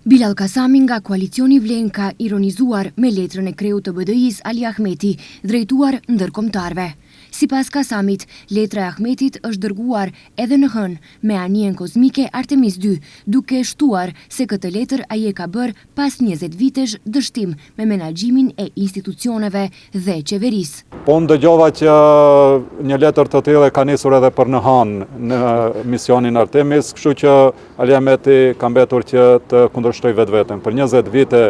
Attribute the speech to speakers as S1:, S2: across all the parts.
S1: Bilall Kasami nga koalicioni Vlen ka ironizuar me letrën e kreut të BDI-së Ali Ahmeti drejtuar ndërkombëtarëve. Sipas Kasamit, letra e Ahmetit është dërguar edhe në Hënë me anijen kozmike Artemis dy, duke shtuar se këtë letër ai e ka bërë pas 20 vitesh dështim me menaxhimin e institucioneve dhe qeverisë.
S2: Po unë dëgjova që një letër të tillë ka nisur edhe për në Hanë në misionin Artemis, kështu që Ali Ahmeti ka mbetur që të kundërshtojë vetveten. Për 20 vite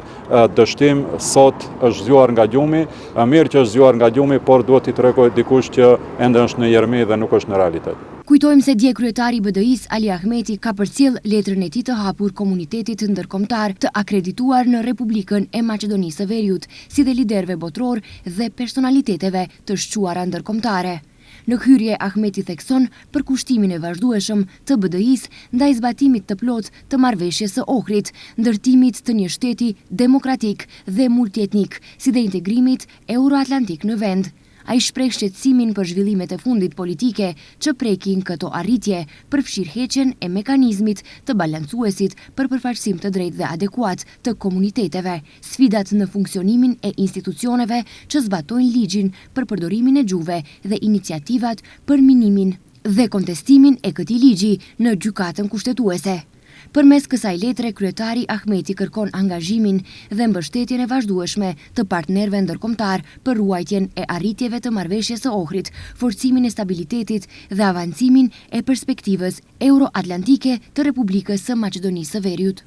S2: dështim, sot është zgjuar nga gjumi, mirë që është zgjuar nga gjumi, por duhet t'i tregojë dikush që ende është në jermi dhe nuk është në realitet.
S1: Kujtojmë se dje kryetari i BDI-së, Ali Ahmeti, ka përcjellë letrën e tij të hapur komunitetit ndërkombëtar të akredituar në Republikën e Maqedonisë së Veriut, si dhe liderëve botërorë dhe personaliteteve të shquara ndërkombëtare. Në hyrje, Ahmeti thekson përkushtimin e vazhdueshëm të BDI-së ndaj zbatimit të plotë të marrëveshjes së Ohrit, ndërtimit të një shteti demokratik dhe multietnik, si dhe integrimit euroatlantik në vend. Ai shpreh shqetësimin për zhvillimet e fundit politike që prekin këto arritje, përfshirë heqjen e mekanizmit të balancuesit për përfaqësim të drejtë dhe adekuat të komuniteteve, sfidat në funksionimin e institucioneve që zbatojnë ligjin për përdorimin e gjuhëve dhe iniciativat për minimin dhe kontestimin e këtij ligji në gjykatën kushtetuese. Përmes kësaj letre, kryetari Ahmeti kërkon angazhimin dhe mbështetjen e vazhdueshme të partnerëve ndërkombëtar për ruajtjen e arritjeve të marrëveshjes së Ohrit, forcimin e stabilitetit dhe avancimin e perspektivës euroatlantike të Republikës së Maqedonisë së Veriut.